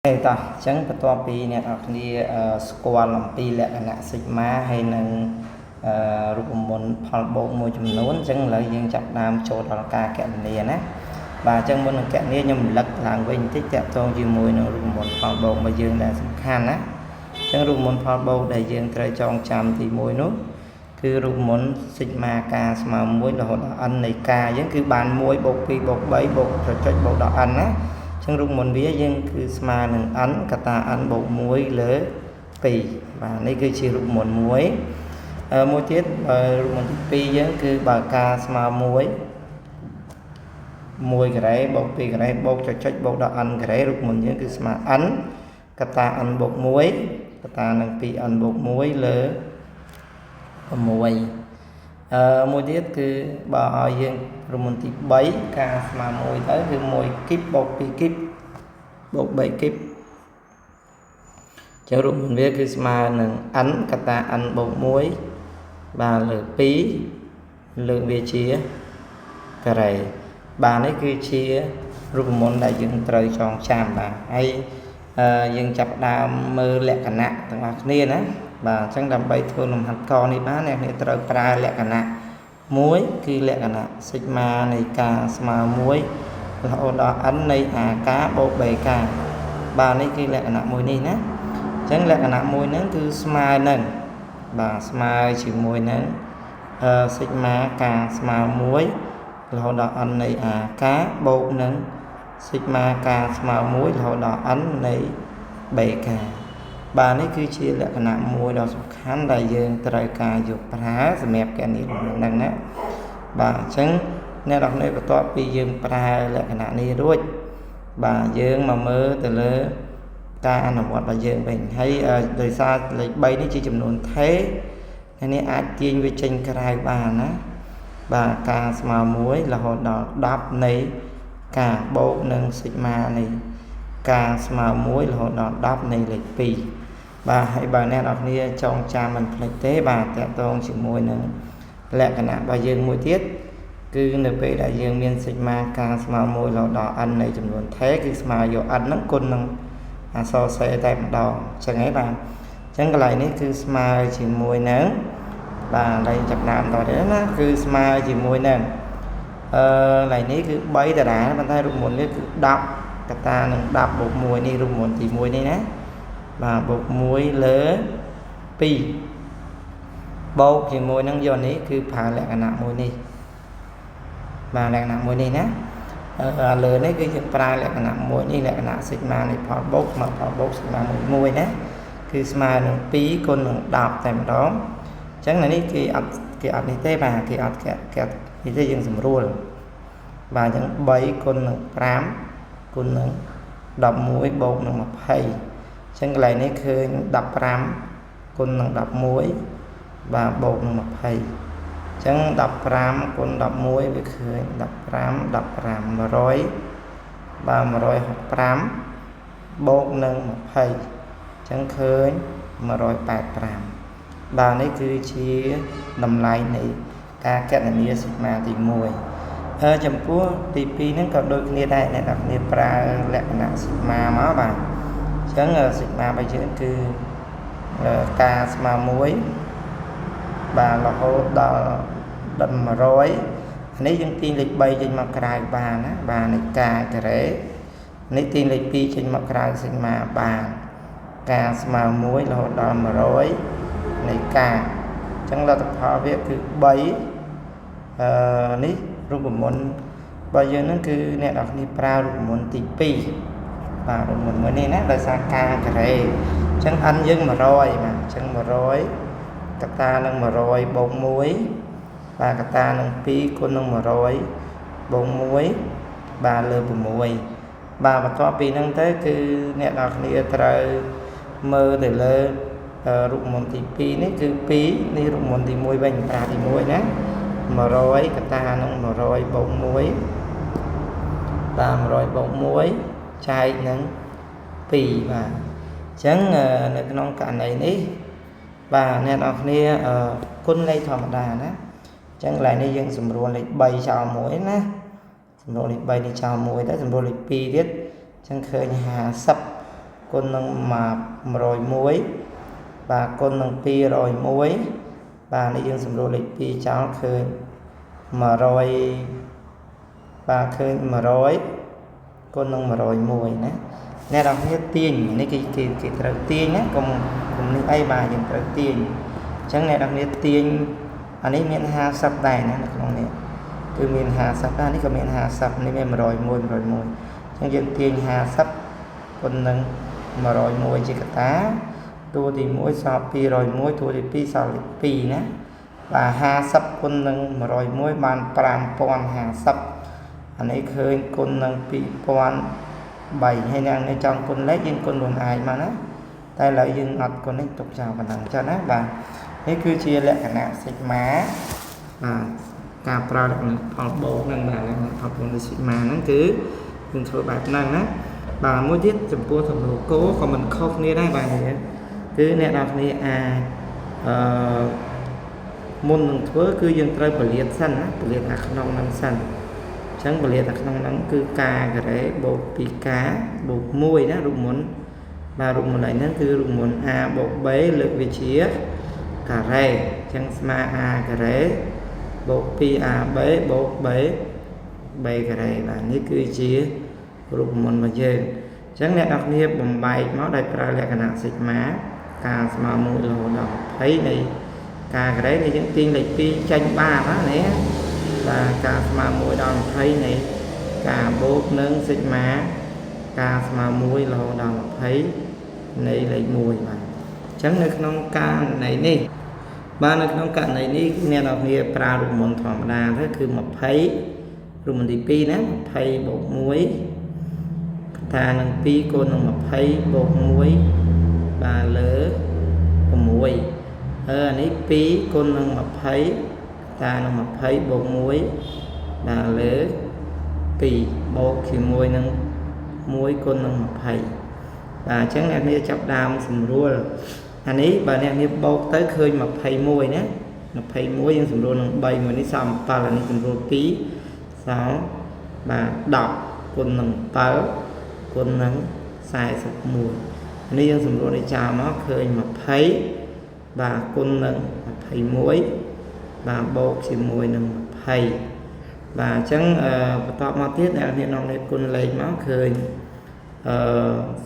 ហេតោះអញ្ចឹងបន្ទាប់ពីអ្នកនរគ្នាស្គាល់អំពីលក្ខណៈ sigma ហើយនឹងរូបមន្តផលបូកមួយចំនួនអញ្ចឹងឥឡូវយើងចាប់ដើមចូលដល់ការគណនាណាបាទអញ្ចឹងមុននឹងគណនាខ្ញុំរំលឹកឡើងវិញបន្តិចតាក់ទងជាមួយនឹងរូបមន្តផលបូករបស់យើងដែលសំខាន់ណាអញ្ចឹងរូបមន្តផលបូកដែលយើងត្រូវចងចាំទី1នោះគឺរូបមន្ត sigma k ស្មើ1រហូតដល់ n នៃ k យើងគឺបាន1បូក2បូក3បូកចុចចុចបូកដល់ n ណាចឹងរូបមន្តវាយើងគឺស្មើនឹង n កតា n បូក1លើ2បាទនេះគឺជារូបមន្តមួយមួយទៀតបើរូបមន្តទី2យើងគឺបើ k ស្មើ1 1ការ៉េបូក2ការ៉េបូកចុចចុចបូកដល់ n ការ៉េរូបមន្តយើងគឺស្មើ n កតា n បូក1កតានឹង 2n បូក1លើ6អឺមួយទៀតគឺបើឲ្យយើងរូបមន្តទី3 k ស្មើ1ទៅគឺ1គីបបូក2គីបបូក3គីបចឹងរូបមន្តវាគឺស្មើនឹង n កតា n បូក1បាទលើ2លើកវាជាការ៉េបាទនេះគឺជារូបមន្តដែលយើងត្រូវចងចាំបាទហើយយើងចាប់ដើមមើលលក្ខណៈទាំងអស់គ្នាណាបាទអញ្ចឹងដើម្បីធ្វើលំហាត់កនេះបានអ្នកគ្នាត្រូវប្រើលក្ខណៈមួយគឺលក្ខណៈ sigma នៃ k ស្មើ1រហូតដល់ n នៃ ak បូក bk បាទនេះគឺលក្ខណៈមួយនេះណាអញ្ចឹងលក្ខណៈមួយហ្នឹងគឺស្មើនឹងបាទស្មើជាមួយនឹងអឺ sigma k ស្មើ1រហូតដល់ n នៃ ak បូកនឹង sigma k ស្មើ1រហូតដល់ n នៃ bk បាទនេះគឺជាលក្ខណៈមួយដ៏សំខាន់ដែលយើងត្រូវការយកប្រើសម្រាប់គណនាលំនឹងហ្នឹងណាបាទអញ្ចឹងអ្នកនរគ្នាបន្ទាប់ពីយើងប្រើលក្ខណៈនេះរួចបាទយើងមកមើលទៅលើការអនុវត្តរបស់យើងវិញហើយដោយសារលេខ3នេះជាចំនួនថេនេះអាចទាញវាចេញក្រៅបានណាបាទ k ស្មើ1រហូតដល់10នៃ k បូកនឹង sigma នៃ k ស្មើ1រហូតដល់10នៃលេខ2បាទហើយបើអ្នកនរគ្នាចងចាំមិនភ្លេចទេបាទតាក់ទងជាមួយនឹងលក្ខណៈរបស់យើងមួយទៀតគឺនៅពេលដែលយើងមាន sigma k ស្មើ1រហូតដល់ n នៃចំនួនថេគឺស្មើយក n ហ្នឹងគុណនឹងអក្សរ c តែម្ដងអញ្ចឹងហីបាទអញ្ចឹងកន្លែងនេះគឺស្មើជាមួយនឹងបាទឥឡូវចាប់ដើមតទៀតណាគឺស្មើជាមួយនឹងអឺកន្លែងនេះគឺ3តារាប៉ុន្តែរូបមន្តនេះគឺ10កតានឹង10បូក1នេះរូបមន្តទី1នេះណាបាទបូក1លើ2បូកជាមួយនឹងយកនេះគឺប្រើលក្ខណៈមួយនេះបាទលក្ខណៈមួយនេះណាអឺលើនេះគឺយើងប្រើលក្ខណៈមួយនេះលក្ខណៈ sigma នៃផលបូកស្មើផលបូក sigma មួយមួយណាគឺស្មើនឹង2គុណនឹង10តែម្ដងអញ្ចឹងនៅនេះគេអត់នេះទេបាទគេអត់គេគេនេះទេយើងស្រួលបាទអញ្ចឹង3គុណនឹង5គុណនឹង11បូកនឹង20អញ្ចឹងកន្លែងនេះឃើញ15គុណនឹង11បាទបូកនឹង20អញ្ចឹង15គុណ11វាឃើញ15 15 100បាទ165បូកនឹង20អញ្ចឹងឃើញ185បាទនេះគឺជាតម្លៃនៃការគណនា sigma ទី1ហើយចំពោះទី2ហ្នឹងក៏ដូចគ្នាដែរអ្នកនរគ្នាប្រើលក្ខណៈ sigma មកបាទអញ្ចឹង sigma របស់យើងគឺ k ស្មើ1បាទរហូតដល់100នេះយើងទាញលេខ3ចេញមកក្រៅបានណាបាទនៃ k ការ៉េនេះទាញលេខ2ចេញមកក្រៅ sigma បាន k ស្មើ1រហូតដល់100នៃ k អញ្ចឹងលទ្ធផលវាគឺ3អឺនេះរូបមន្តរបស់យើងហ្នឹងគឺអ្នកនរគ្នាប្រើរូបមន្តទី2បាទរូបមន្តមួយនេះណាដោយសារ k ការ៉េអញ្ចឹង n យើង100បាទអញ្ចឹង100កតានឹង100បូក1បាទកតានឹង2គុណនឹង100បូក1បាទលើ6បាទបន្ទាប់ពីហ្នឹងទៅគឺអ្នកនរគ្នាត្រូវមើលទៅលើរូបមន្តទី2នេះគឺ2នេះរូបមន្តទី1វិញប្រើទី1ណា100កតានឹង100បូក1បាទ100បូក1ចែកនឹង2បាទអញ្ចឹងនៅក្នុងករណីនេះបាទអ្នកនរគ្នាគុណលេខធម្មតាណាអញ្ចឹងកន្លែងនេះយើងសម្រួលលេខ3ចោលមួយណាសម្រួលលេខ3នេះចោលមួយទៅសម្រួលលេខ2ទៀតអញ្ចឹងឃើញ50 គុណនឹង101បាទគុណនឹង201បាទនេះយើងសម្រួលលេខ2ចោលឃើញ100បាទឃើញ100គុណនឹង101ណាអ្នកនរគ្នាទាញនេះគេគេគេត្រូវទាញណាកុំកុំនេះអីបាទយើងត្រូវទាញអញ្ចឹងអ្នកនរគ្នាទាញអានេះមាន50ដែរណានៅក្នុងនេះគឺមាន50ដែរនេះក៏មាន50នេះមាន101 101អញ្ចឹងយើងទាញ50គុណនឹង101ជាកតាតួទី1សល់201តួទី2សល់លេខ2ណាបាទ50គុណនឹង101បាន5050អានេះឃើញគុណនឹង2003ហើយអ្នកនេះចង់គុណលេខយើងគុណខ្លួនឯងមកណាតែឥឡូវយើងអត់គុណនេះទុកចោលប៉ុណ្ណឹងចឹងណាបាទនេះគឺជាលក្ខណៈសិក្មាបាទការប្រើលក្ខណៈផលបូកហ្នឹងបាទលក្ខណៈផលបូកនៃសិក្មាហ្នឹងគឺយើងធ្វើបែបហ្នឹងណាបាទមួយទៀតចំពោះសំណួរគោក៏មិនខុសគ្នាដែរបាទនេះគឺអ្នកនរគ្នាអាចអឺមុននឹងធ្វើគឺយើងត្រូវពលាតសិនណាពលាតអាក្នុងហ្នឹងសិនអញ្ចឹងពលាតអាក្នុងហ្នឹងគឺ k ការ៉េបូក 2k បូក1ណារូបមន្តបាទរូបមន្តហ្នឹងគឺរូបមន្ត a បូក b លើកវាជាការ៉េអញ្ចឹងស្មើ a ការ៉េបូក 2ab បូក b b ការ៉េបាទនេះគឺជារូបមន្តរបស់យើងអញ្ចឹងអ្នកនរគ្នាបំបែកមកដោយប្រើលក្ខណៈសិក្មា k ស្មើ1រហូតដល់20នៃ k ការ៉េនេះយើងទាញលេខ2ចេញបានណានេះបាទ k ស្មើ1ដល់20នៃ k បូកនឹងសិក្មា k ស្មើ1រហូតដល់20នៃលេខ1បាទអញ្ចឹងនៅក្នុងករណីនេះបាទនៅក្នុងករណីនេះអ្នកនរគ្នាប្រើរូបមន្តធម្មតាទៅគឺ20រូបមន្តទី2ណា20បូក1តានឹង2គុណនឹង20បូក1បាទលើ6អានេះ2គុណនឹង20តានឹង20បូក1បាទលើ2បូកជាមួយនឹង1គុណនឹង20បាទអញ្ចឹងអ្នកនេះចាប់ដើមសម្រួលអានេះបើអ្នកនេះបូកទៅឃើញ21ណា21យើងសម្រួលនឹង3មួយនេះសល់7អានេះសម្រួល2សល់បាទ10គុណនឹង7គុណនឹង41នេះយើងសម្រួលនេះចោលមកឃើញ20បាទគុណនឹង21បាទបូកជាមួយនឹង20បាទអញ្ចឹងបន្តមកទៀតអ្នកនេះនាំនេះគុណលេខមកឃើញអឺ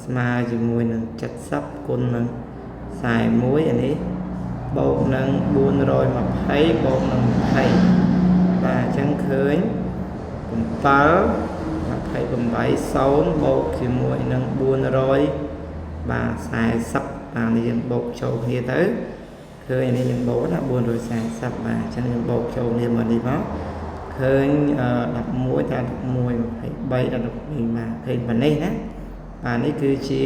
ស្មើជាមួយនឹង70គុណនឹង41អានេះបូកនឹង420បូកនឹង20បាទអញ្ចឹងឃើញ7 28 0បូកជាមួយនឹង400បាទ40បាទនេះយើងបូកចូលគ្នាទៅឃើញនេះយើងបូកណា440បាទអញ្ចឹងយើងបូកចូលគ្នាមកនេះមកឃើញ11ដល់11 23ដល់12បាទឃើញប៉ុណ្នេះណាបាទនេះគឺជា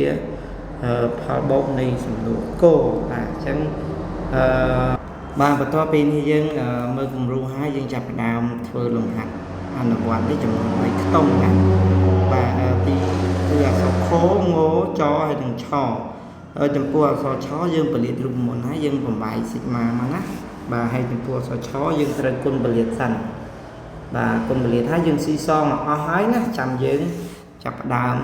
ផលបូកនៃសំណួរគោបាទអញ្ចឹងអឺបាទបន្ទាប់ពីនេះយើងមើលគំរូហើយយើងចាប់ផ្ដើមធ្វើលំហាត់អនុវត្តនេះចំនួន3ខ្ទង់ណាបាទទីគឺអក្សរខងចហើយនិងឆចំពោះអក្សរឆយើងពលាតរូបមន្តហើយយើងបំបែកសិក្មាមកណាបាទហើយចំពោះអក្សរឆយើងត្រូវគុណពលាតសិនបាទគុណពលាតហើយយើងស៊ីសងមកអស់ហើយណាចាំយើងចាប់ផ្ដើម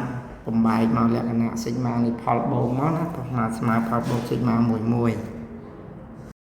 បំបែកមកលក្ខណៈសិក្មានៃផលបូកមកណាប្រមាណស្មើផលបូកសិក្មាមួយមួយ